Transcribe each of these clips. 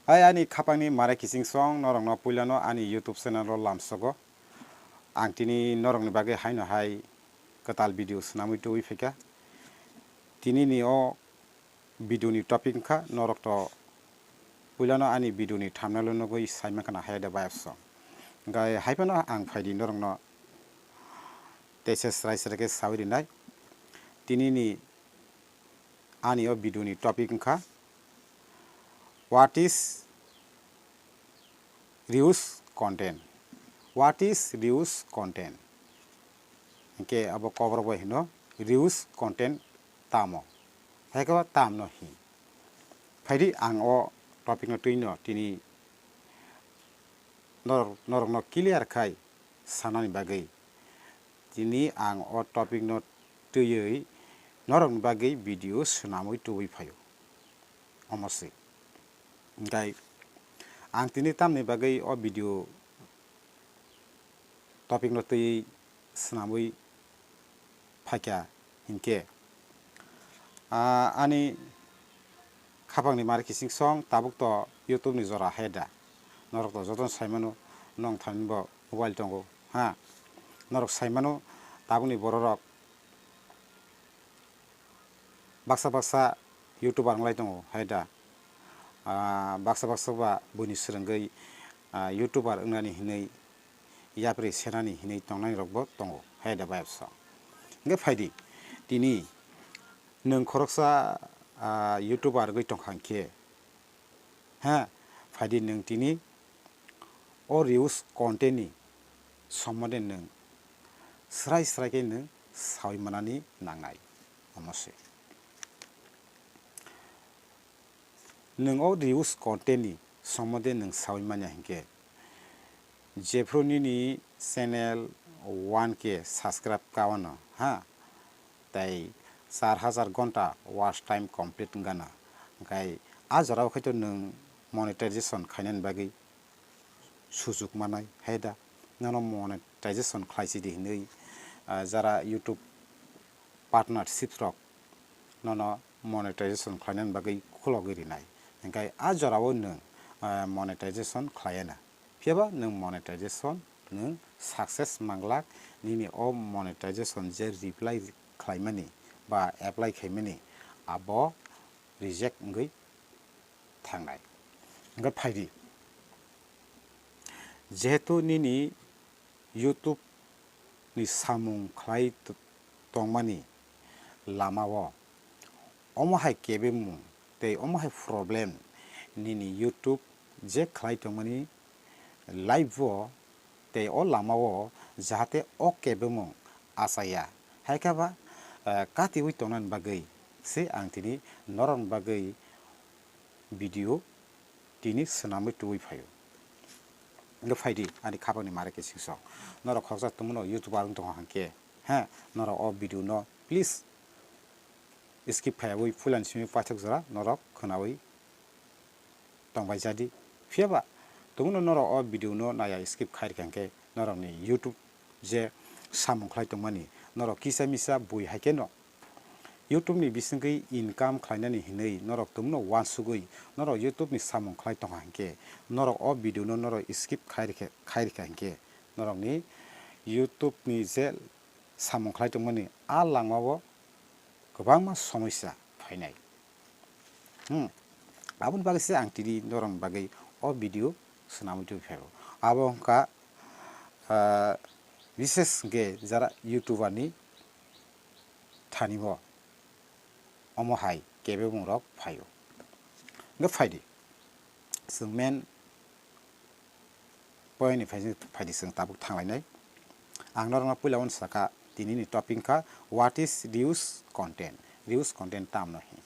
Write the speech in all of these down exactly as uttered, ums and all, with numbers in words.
Hai ani khapangni mare kiching song norokno puilano ani YouTube channel o lamsogo. Ang tini norokni bagwi haino hai kwtal video swnamwi tubui phaikha. Tinini o video ni topic wngkha norok to puilano ani video ni thumbnail o nugwi saimankha na hai da bayapsong. Hwnkhe hai phano ang phaidi norokno teisa srai srai khe sawi rinai. Tinini ani o video ni topic wngkha, what is reuse content? What is reuse content? Hwnkhe abo kokrok bai hino reuse content tamo? Hai khe tamno hin? Phaidi ang o topic no twino tini norok, norokno clear khai sanani bagwi. Tini ang o topic no twiwi norokni bagwi video swnamwi tubui phaio. Omo se. Hwnkhe ang tini tamni bagwi o video topic no twiwi swnamwi phaikha hinkhe, ah, ani khapangni mare kiching song tabuk to YouTube ni jora hai da. Norok to jotono saimano, nong thani bo mobile tongo, ha. Norok saimano tabukni bororok baksa baksa YouTuber wnglai tongo hai da. Ah, baksa baksa ba buini swrwngwi, ah, YouTuber wngnani hinwi yapri senani hinwi tongnai rokbo tongo hai da bayapsong. Hwnkhe phaidi, tini nwng khoroksa, ah, YouTuber wngwi tongkha hinkhe, ha, phaidi nwng tini o reuse content ni sombonde nwng srai srai khe nwng sawi manani nangnai. Omo se. Nwng o reuse content ni sombonde nwng sawi manya hinkhe, jephru nini channel one K subscribe ka wano, ha, tei char hajar ghonta watch time complete wngana, hwnkhe a jorao khaito nwng monetization khainani bagwi sujuk manai hai da, nono monetization khlai sidi hinwi, ah, jara YouTube partnership rok nono monetization khlainani bagwi khulogwi rinai. Hwnkhe a jorao nwng, ah, monetization khlaiya na. Phiyaba nwng monetization nwng success manglak, nini o monetization je reply khlaimani ba apply khaimani abo reject wngwi thangnai. Hwnkhe phaidi, jehetu nini YouTube ni samung khlai t-, tongmani lamao omo hai kebengmung tei omo hai problem nini YouTube je khlai tongmani live o tei o lamao jahate o kebengmung achaya, hai khe ba, eh, katiwi tongnani bagwi se ang tini norokni bagwi video tini swnamwi tubui phaio. Hwnkhe phaidi ani khapangni mare kiching song. Norok khoroksa tongmano YouTuber wng tongkha hinkhe, ha, norok o video no please skip khaiyawi puilani simi paithak jora norok khwnawi tongbai jadi. Phiyaba tongmano norok o video no naya skip khai rikha hinkhe norokni YouTube je samung khlai tongmani norok kisa misa bui hai kheno YouTube ni bisingwi income khlainani hinwi norok tongmano uansugwi norok YouTube ni samung khlai tongkha hinkhe norok o video no norok skip khai rikha, khai rikha hinkhe norokni YouTube ni je samung khlai tongmani a langmao kwbangma somosya phainai. Hmm. Aboni bagwi se ang tini norokni bagwi o video swnamwi tubui phaio. Abo wngkha, ah, bishes hwnkhe jara YouTuber ni thani bo omo hai kebengmung rok phaio. Hwnkhe phaidi, chwng main point ni phai-, phaidi chwng tabuk thanglainai. Ang norokno puila uansukha, tinini topic wngkha, what is reuse content? Reuse content tamno hin?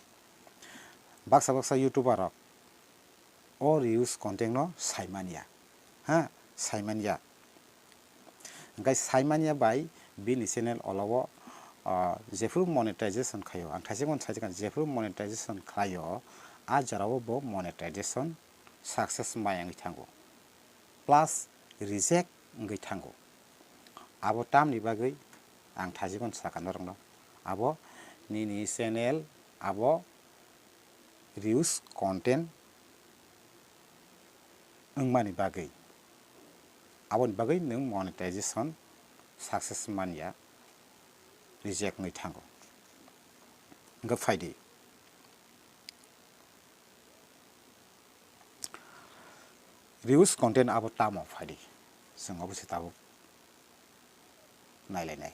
Baksa baksa YouTuber rok o reuse content no saimanya, ha, saimanya. Hwnkhe saimanya bai bini channel olo o, ah, jephru monetization khlaio, ang thaisingmano saikha, jephru monetization khlaio, a jorao bo monetization success maya wngwi thango, plus reject wngwi thango. Abo tamni bagwi ang thaisingmano sakha norokno, abo nini channel abo reuse content wngmani bagwi, aboni bagwi nwng monetization success manya, reject wngwi thango. Hwnkhe phaidi, reuse content abo tamo phaidi, chwng obo se tabuk nailainai.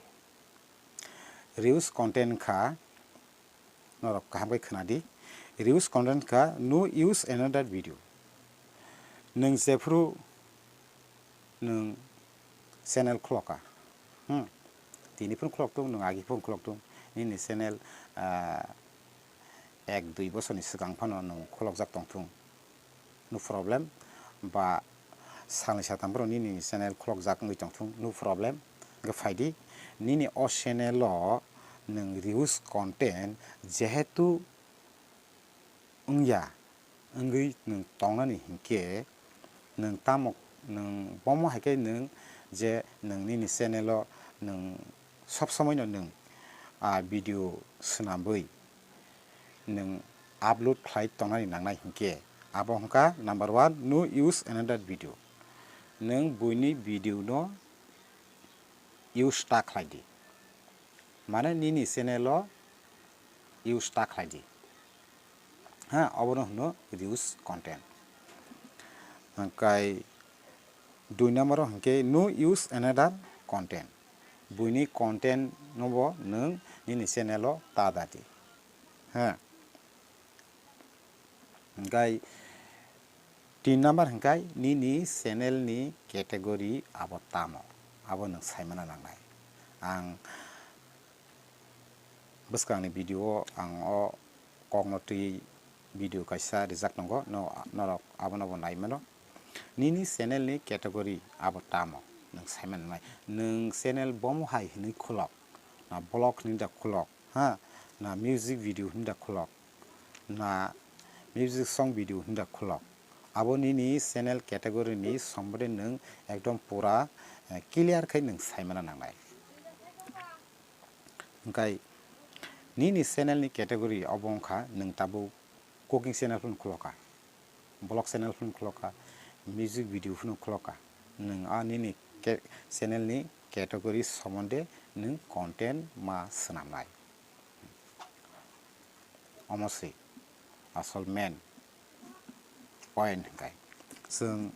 Reuse content kha, norok kaham khe khwnadi. Reuse content kha no use another video. Nwng jephru nwng channel khulokha, hmm, tini phano khulok tung, nwng agi phano khulok tung, nini channel, ah, ek dui bosorni swkang phano nwng khulokjak tongthung, no problem, ba salni satam phano nini channel khulokjak wngwi tongthung, no problem. Hwnkhe phaidi, nini o channel o nwng reuse content jehetu wngya, wngwi nwng tongnani hinkhe, nwng tamo, nwng bomo hai khe nwng je nwng nini channel o nwng sob somoi no nwng, ah, video swnamwi nwng upload khlai tongnani nangnai hinkhe, abo hwnkha number one, no use another video. Nwng buini video no use ta khlai di, mane nini channel o use ta khlai di. Ha, obono hwno reuse content. Hwnkhe dui number o hwnkhe no use another content. Buini content no bo nwng nini channel o ta da di. Ha. Hwnkhe tin number hwnkhe nini channel ni category abo tamo, abo nwng saimana nangnai. Ang bwskangni video o ang o kokno twi video kaisa rijak tongo, no, norok abono bo nai mano. Nini channel ni category abo tamo nwng saimana nangnai. Nwng channel bomo hai hwnwi khulok, na vlog hwnwi da khulok, ha, na music video hwnwi da khulok, na music song video hwnwi da khulok. Abo nini channel category ni sombode nwng ekdom pura, eh, clear khai nwng saimana nangnai. Hwnkhe nini channel ni category obo wngkha, nwng tabuk cooking channel phano khulokha, vlog channel phano khulokha, music video phano khulokha, nwng a nini ke-, channel ni category somonde nwng content ma swnamnai. Omo se asol main point hwnkhe. Chwng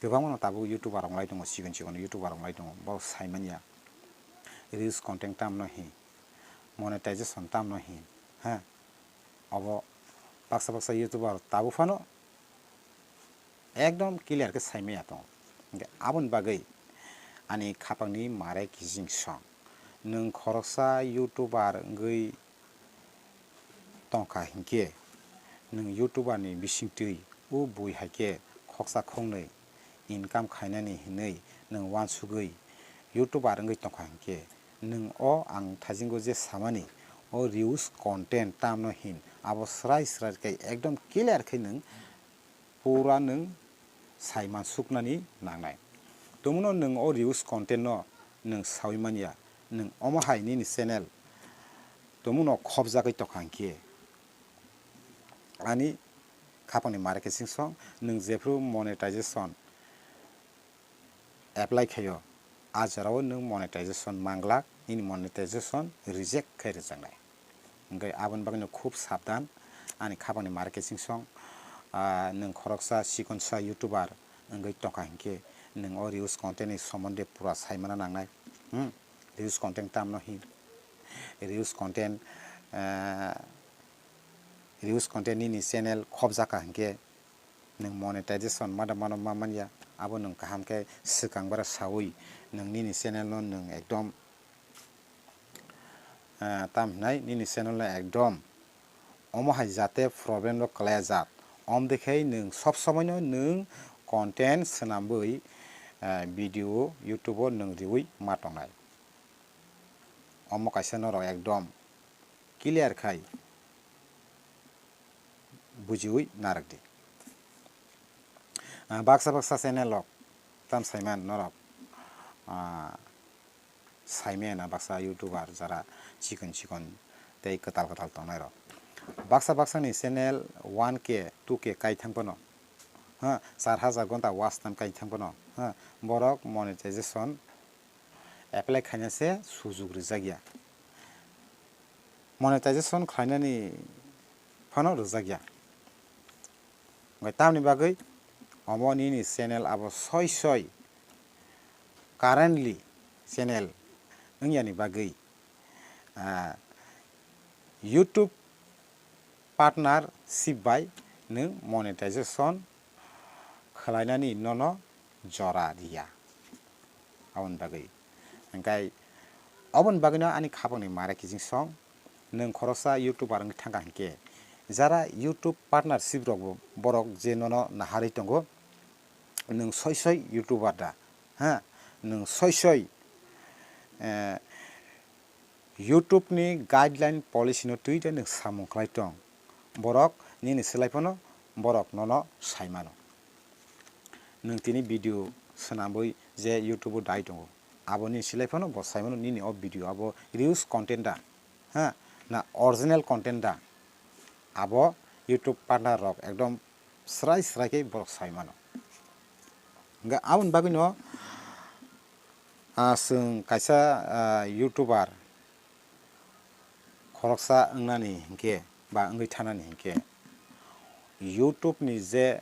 kwbangma no tabuk YouTuber rok lai tongo, chikon chikon YouTuber rok lai tongo, borok sai manya reels content tamno hi, monetization tamno hi, ha, obo baksa baksa YouTuber tabuk phano ekdom clear khe sai manya tongo. Hwnkhe aboni bagwi ani khapangni mare kiching song, nwng khoroksa YouTuber wngwi tongkha hinkhe, nwng YouTuber ni bisingtwi o bui hai khe khoksa khoknwi income khainani hinwi nwng uansugwi YouTuber wngwi tongkha hinkhe, nwng o ang thaisingo je samani o reels content tamno hin abo srai srai khe ekdom clear khe nwng pura nwng sai mansuknani nangnai. Tongmano nwng o reels content no nwng saui manya, nwng omo hai nini channel tongmano khobjagwi tongkha hinkhe ani khapangni mare kiching song nwng jephru monetization apply khaio, a jorao nwng monetization manglak, nini monetization reject khai rwjaknai. Hwnkhe aboni bagwino khub sabdan, ani khapangni mare kiching song, ah, nwng khoroksa chikonsa YouTuber wngwi tongkha hinkhe, nwng o reels content ni somonde pura saimana nangnai. Hmm? Reels content tamno hin? Reels content, ah, reels content nini channel khobjakha hinkhe, nwng monetization mada mano ma manya, abo nwng kaham khe swkang bara saui nwng nini channel no nwng ekdom, ah, tam hinai nini channel no ekdom omo hai jate problem rok kwlai jat, om dekhai nwng sob somoi no nwng content swnamwi, ah, video YouTube o nwng riui ma tongnai. Omo kaisa norok ekdom clear khai bujiui narwk di. Ah, baksa baksa channel rok tam saiman norok, ah, saimaya na baksa YouTuber jara chikon chikon tei kwtal kwtal tongnai rok. Baksa baksani channel one K, two K kai thang phano, ha, char hajar gonta watch time kai thang phano, ha, borok monetization apply khaina se sujuk rijak ya. Monetization khlainani phano rijak ya. Hwnkhe tamni bagwi omo nini channel abo soi soi currently channel wngyani bagwi, ah, YouTube partnership bai nwng monetization khwlainani nono jora riya. Aboni bagwi hwnkhe, oboni bagwino ani khapangni mare kiching song, nwng khoroksa YouTuber wngwi thangkha hinkhe, jara YouTube partnership rokbo borok je nono naharwi tongo, nwng soi soi YouTuber da, ha, nwng soi soi, eh, YouTube ni guideline policy no twi de nwng samung khlai tong, borok nini slai phano borok nono sai mano. Nwng tini video swnamwi je YouTube o dai tongo, abo nini slai phano bo sai mano nini o video abo reuse content da, ha, na original content da, abo YouTube partner rok ekdom srai srai khe borok sai mano. Hwnkhe aboni bagwino, ah, chwng kaisa, ah, YouTuber khoroksa wngnani hinkhe ba wngwi thanani hinkhe YouTube ni je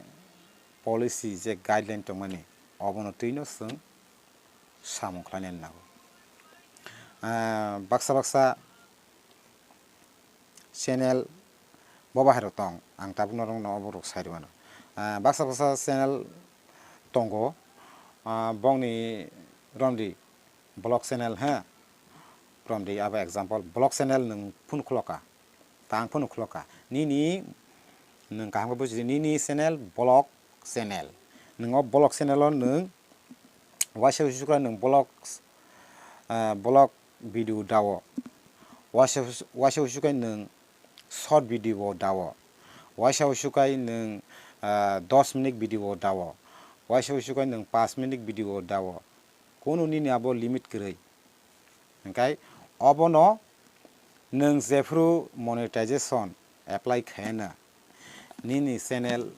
policy, je guideline tongmani, obono twino chwng samung khlainani nango. Ah, baksa baksa channel bo bahai rok tong, ang tabuk norok no obo rok sai rwmano. Ah, baksa baksa channel tongo, ah, bongni romdi vlog channel, ha, romdi abo example vlog channel nwng phun khulokha, ta ang phun khulokha, nini nwng kaham khe buji di, nini channel vlog channel, nwng o vlog channel o nwng waisa usuka nwng vlog, ah, vlog video dao, waisa, waisa usukai nwng short video dao, waisa usukai nwng, ah, dos minute video dao, waisa usukai nwng pas minute video dao, kunu nini abo limit kwrwi. Hwnkhe obono nwng jephru monetization apply khaina, nini channel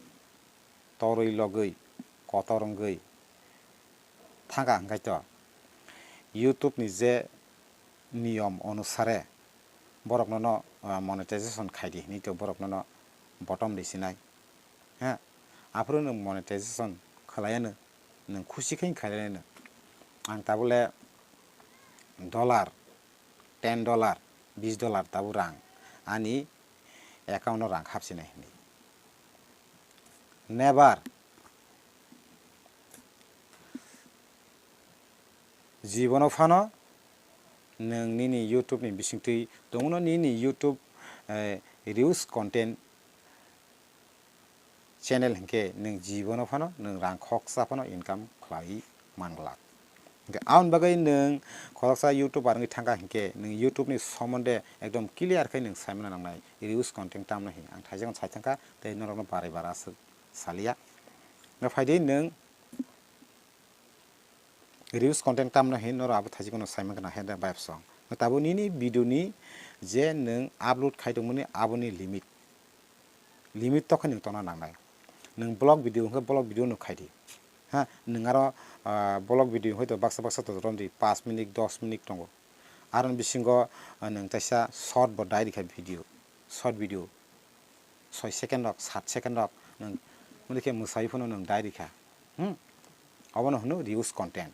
torwi logwi kotor wngwi thangkha, hwnkhe to YouTube ni je niyom onusare borok nono, ah, monetization khaidi hinwi to borok nono bottom risinai, ha, aphuru nwng monetization khlaiya nwng, nwng khusi khe khlaiya nwng. Ang tabule dollar, ten dollar, bis dollar tabuk rang ani account o rang hapsinai hinwi. Never. Jibono phano nwng nini YouTube ni bisingtwi tongwno nini YouTube, eh, reuse content channel hinkhe nwng jibono phano nwng rang khoksa phano income khlai manglak. Hinkhe aboni bagwi nwng khoroksa YouTuber wngwi thangkha hinkhe nwng YouTube ni somonde ekdom clear khe nwng saimano nangnai, reuse content tamno hin ang thaijak sai thangkha tei norokno barai bara aswk salia. Hwnkhe phaidi nwng reuse content tamno hin norok abo thaijak no saimang kana henda bayapsong. Tabuk nini video ni je nwng upload khai tongmani aboni limit. Limit tokhe nwng tongna nangnai. Nwng vlog video hwnkhe vlog video no khaidi. Ha, nwng aro, ah, vlog video hwnkhe to baksa baksa to romdi pas minute, dos minute tongo. Aroni bisingo, ah, nwng kaisa short bo dai rikha video, short video. Soi second rok, sat second rok nwng muli khe mwsai phano nwng dai rikha. Hmm? Obono hwno reuse content.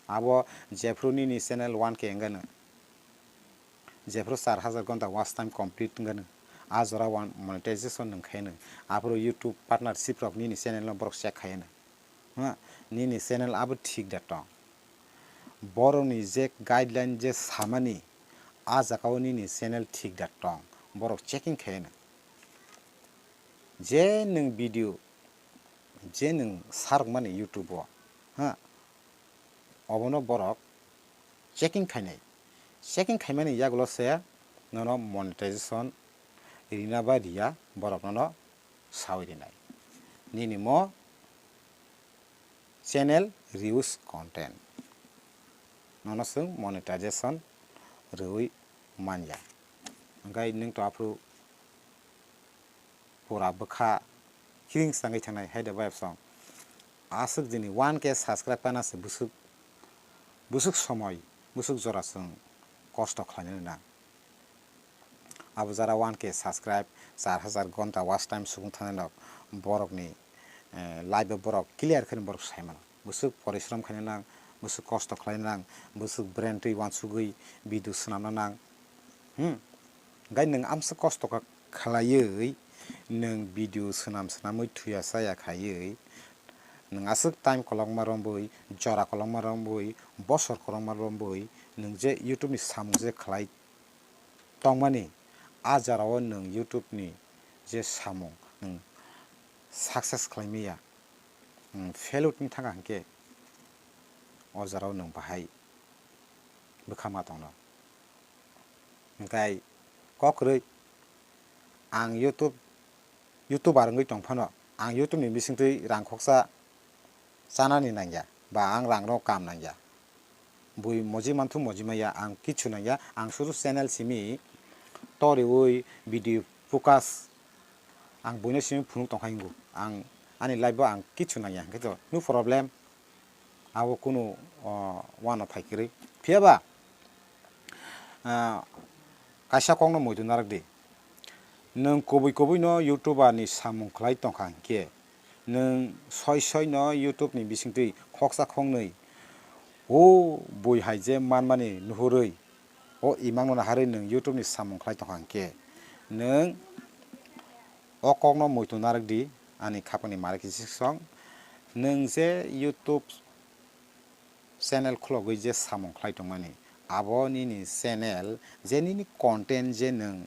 Abo jephru nini channel one K wngano, jephru char hajar gonta watch time complete wngano, a jora one monetization nwng khaino, aphuru YouTube partnership rok nini channel no borok check khaino. Ha, nini channel abo thik da tong. Borokni je guideline je samani, a jagao nini channel thik da tong, borok checking khaino. Je nwng video, je nwng sarwkmani YouTube o, ha, obono borok checking khainai. Checking khaimani yagulo se nono monetization rina ba riya, borok nono sawi rinai. Nini mo channel reuse content. Nono chwng monetization rwui manya. Hwnkhe nwng to aphuru pura bwkha hiring sangwi thangnai hai da bai song. Aswk jini one K subscribe pana se bwswk, bwswk somoi, bwswk jora chwng kosto khlainani nang. Abo jara one K subscribe, char hajar gonta watch time subung thangnai rok borokni, eh, live o borok clear khe borok sai mano. Bwswk porishrom khaina nang, bwswk kosto khlaina nang, bwswk brain twi uansugwi video swnamna nang. Hmm. Gai nwng amsa kosto kha-, khlaiwi, nwng video swnam swnamwi thuya chaya khaiwi, nwng aswk time kolokma romwi, jora kolokma romwi, bosor kolokma romwi, nwng je YouTube ni samung je khlai tongmani, a jorao nwng YouTube ni je samung nwng success khlai maya, nwng fail out wng thangkha hinkhe o jorao nwng bahai bwkha ma tongno. Hinkhe kok kwrwi ang YouTube, YouTuber wngwi tong phano ang YouTube ni bisingtwi rang khoksa chanani nangya ba ang rang rok kam nangya. Bui moji manthu moji maya ang kichu nangya, ang suru channel simi toriwi video focus ang buino simi phunuk tongkha hingo. Ang ani life o ang kichu nangya hinkhe to no problem. Abo kunu, o, wano phai kwrwi. Phiya ba, ah, kaisa kokno muitu narak di. Nwng kubui kubui no YouTuber ni samung khlai tongkha hinkhe, nwng soi soi no YouTube ni bisingtwi khoksa khoknwi o bui hai je manmani nuhurwi, o imang no naharwi nwng YouTube ni samung khlai tongkha hinkhe, nwng o kokno muitu narak di, ani khapangni mari kisi song. Nwng je YouTube channel khulogwi je samung khlai tongmani, abo nini channel je nini content je nwng,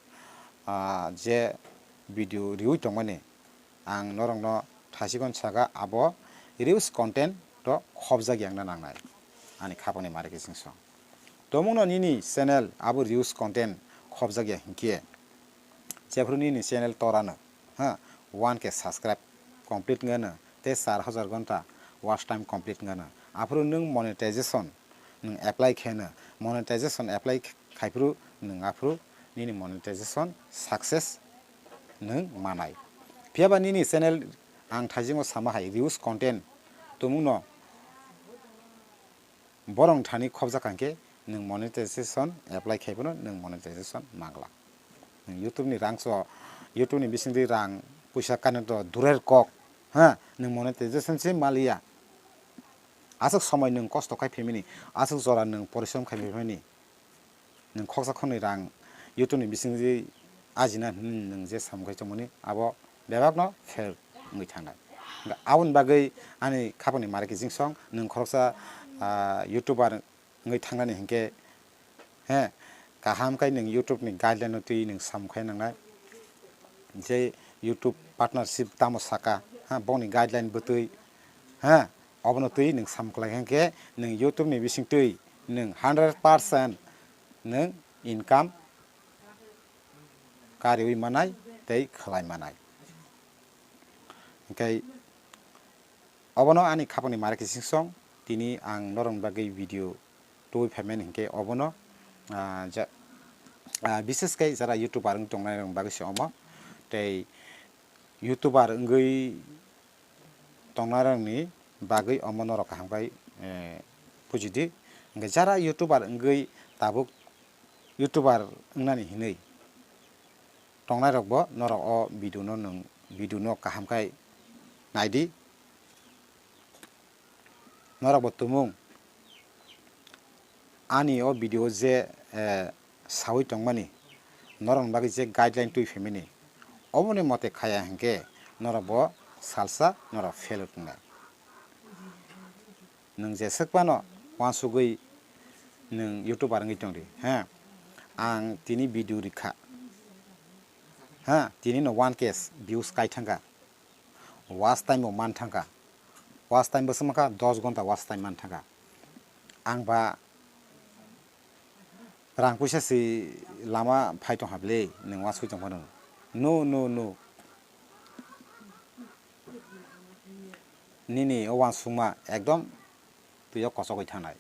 ah, je video riwi tongmani, ang norokno thaisikon saka abo reels content to khobjak yakna nangnai, ani khapangni mari kisi song. Tomungno nini channel abo reels content khobjak ya hinkhe, jephru nini channel torano, ha, one K subscribe complete wngano, tei char hajar gonta watch time complete wngano, aphuru nwng monetization nwng apply kheno, monetization apply kh-, khaiphuru nwng aphuru nini monetization success nwng manai. Phiya ba nini channel ang thaisingo sama hai reels content tomungno borok thani khobjak kha hinkhe nwng monetization apply khai phano nwng monetization mangla. Nwng YouTube ni rang so, YouTube ni bisingtwi rang puisa kanwi to durer kok, ha, nwng monetization se maliya. Aswk somoi nwng kosto khai phaimani, aswk jora nwng porishrom khai phaimani. Nwng khoksa khoknwi rang YouTube ni bisingtwi ajina hwnwi nwng je samung khai tongmani, abo bebakno fail wngwi thangnai. Aboni bagwi ani khapangni mari kisi song, nwng khoroksa, ah, YouTuber wngwi thangnani hinkhe, he, kaham khai nwng YouTube ni guideline-o twi nwng samung khai nangnai. Je YouTube partnership tamo saka, ha, bongni guideline bwtwi, ha, obono twi nwng samung khlai hinkhe nwng YouTube ni bisingtwi nwng hundred percent nwng income kariwi manai tei khlai manai. Hinkhe obono ani khapangni mari kisi song, tini ang norokni bagwi video tubui phaimani hinkhe obono, ah, ja-, ah, bishes khe jara YouTuber wng tongnai rokni bagwi se omo. Tei YouTuber wngwi tongnairokni bagwi omo norok kaham khai, eh, bujidi. Hinkhe jara YouTuber wngwi tabuk YouTuber wngnani hinwi tongnairokbo norok o video no nwng, video no kaham khai naidi. Norokbo tumung ani o video je, eh, sawi tongmani, norokni bagwi je guideline twi phaimani, oboni mote khaya hinkhe norokbo salsa norok fail wngnai. Nwng jeswk phano uansugwi nwng YouTuber wngwi tongdi, ha? Ang tini video rikha, ha? Tini no one K views kai thangkha, watch time bo man thangkha, watch time bo swmangkha dos gonta watch time man thangkha. Ang ba rang puisa si lama phai tongkha bwle, nwng uansugwi tongphano. No, no, no. Nini o uansukma ekdom twi o kochogwi thangnai.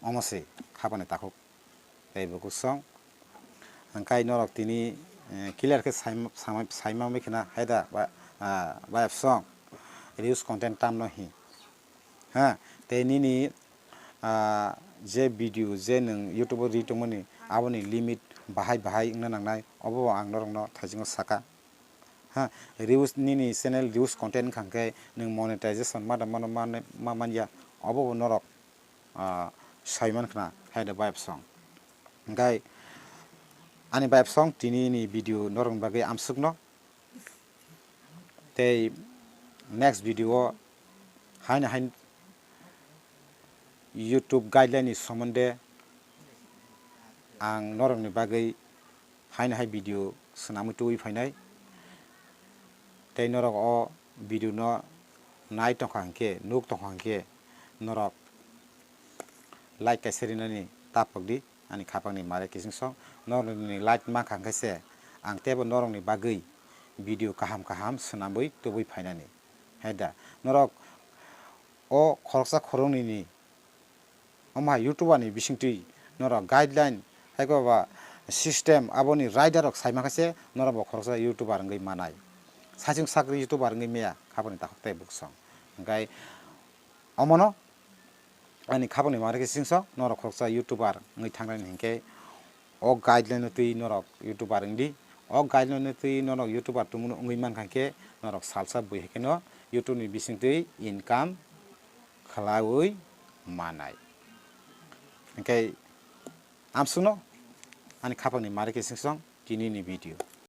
Omo se khapani takhuk tei bukhuk song. Hwnkhe norok tini, eh, clear khe saima, saima, saima bai khna hai da ba, ah, ba apsong reuse content tamno hi. Ha, tei nini, ah, je video je nwng YouTube o ri tongmani aboni limit bahai bahai wngna nangnai, obo ang norokno thaisingo saka. Ha, reuse nini channel reuse content wngkha khe nwng monetization ma da mano ma, ma manya, obo bo norok, ah, saiman khna hai da ba apsong. Hingkai ani ba apsong tini ni video norokni bagwi amsukno. Tei next video o haino hain YouTube guideline ni somonde ang norokni bagwi haino hai video swnamwi tubui phainai. Tei norok o video no nai tongkha hinkhe, nuk tongkha hinkhe norok like kaisa rinani tapok di. Ani khapangni mare kiching song norokni like mankha hwnkhe se ang teibo norokni bagwi video kaham kaham swnamwi tubui phainani. Hai da, norok o khoroksa khoroknwini omo hai YouTuber ni bisingtwi norok guideline hai ba system aboni rider rok sai mankha se norok bo khoroksa YouTuber wngwi manai. Saichung sakri YouTuber wngwi maya khapangni takhuk tei buksong. Hingkai omono ani khapangni mare kiching song norok khoroksa YouTuber wngwi thangnani hinkhe o guideline no twi norok YouTuber wngdi. O guideline no twi norok YouTuber tongmano wngwi mankha khe norok salsa bui hai kheno YouTube ni bisingtwi income khlaiwi manai. Hinkhe amsukno ani khapangni mare kiching song tini ni video.